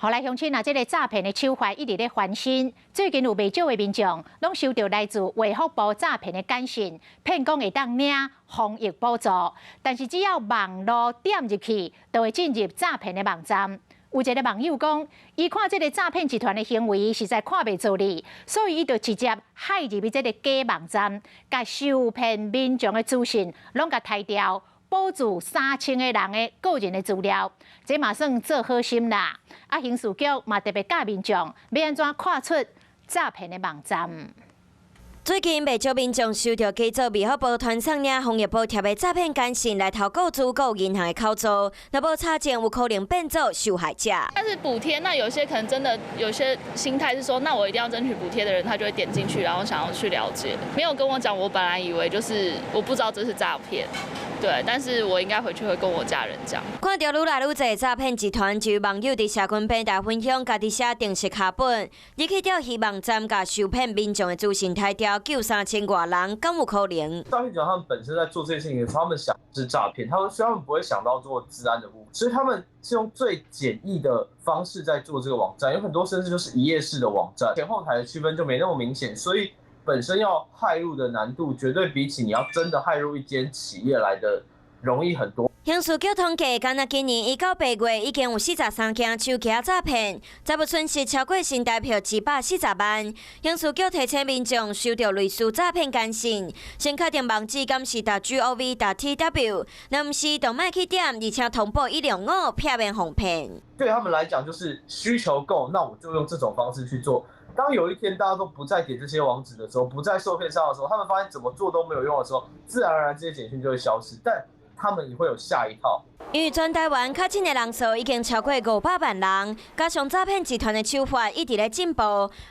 好來，鄉親啊，這个詐騙的手法一直咧翻新。最近有袂少的民眾，攏收著來自衛福部詐騙的簡訊，騙講會當領防疫補助，但是只要網路點入去，就會進入詐騙的網站。有一个網友講，伊看這个詐騙集團的行為實在看袂做哩，所以伊就直接骇入去這个假網站，共受騙民眾的資訊攏共刣掉。保住3000個人的個人的資料，這嘛算做好心啦。啊，刑事局嘛特別教民眾欲按怎看出詐騙的網站。最近袂少民眾收著假做衛福部傳送領防疫補貼的詐騙簡訊來投顧主購銀行的口座，若無查證，有可能變做受害者。但是補貼，那有些可能真的有些心態是說，那我一定要爭取補貼的人，他就會點進去，然後想要去了解。沒有跟我講，我本來以為就是我不知道這是詐騙。對，但是我應該回去會跟我家人講。看著愈來愈濟詐騙集團，就網友佇社群平台分享家己寫程式腳本，入去釣魚網站，共受騙民眾的資訊刣掉，救3000外人，敢有可能？詐騙集團他們本身在做這些事情的時候，他們想是詐騙，他們所以他們不會想到做資安的部分，所以他們是用最簡易的方式在做這個網站，有很多甚至就是一頁式的網站，前後台的區分就沒那麼明顯，所以本身要骇入的難度，絕對比起你要真的骇入一間企業來的容易很多。刑事局統計，干焦今年1到8月已經有43件手機詐騙，財物損失超過新台票140萬。刑事局提醒民眾，收著類似詐騙簡訊，先確定網址敢是 .gov.tw，若毋是，就莫去點，而且通報105，避免予騙。對他們來講，就是需求夠，那我就用這種方式去做。當有一天大家都不再點這些網址的時候，不再受騙上的時候，他們發現怎麼做都沒有用的時候，自然而然這些簡訊就會消失。但他們也會有下一套。因為全台灣確診的人數已經超過500萬人，加上詐騙集團的手法一直咧進步，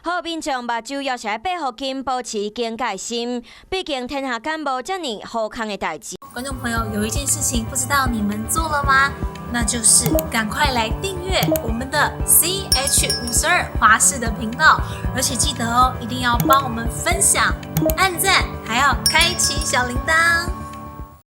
呼籲民眾目睭猶是愛閉予緊，保持警戒心。畢竟天下間無遮爾好康的代誌。觀眾朋友，有一件事情不知道你們做了嗎？那就是趕快來訂閱我們的 CH52華視的頻道，而且記得哦，一定要幫我們分享、按讚，還要開啟小鈴鐺。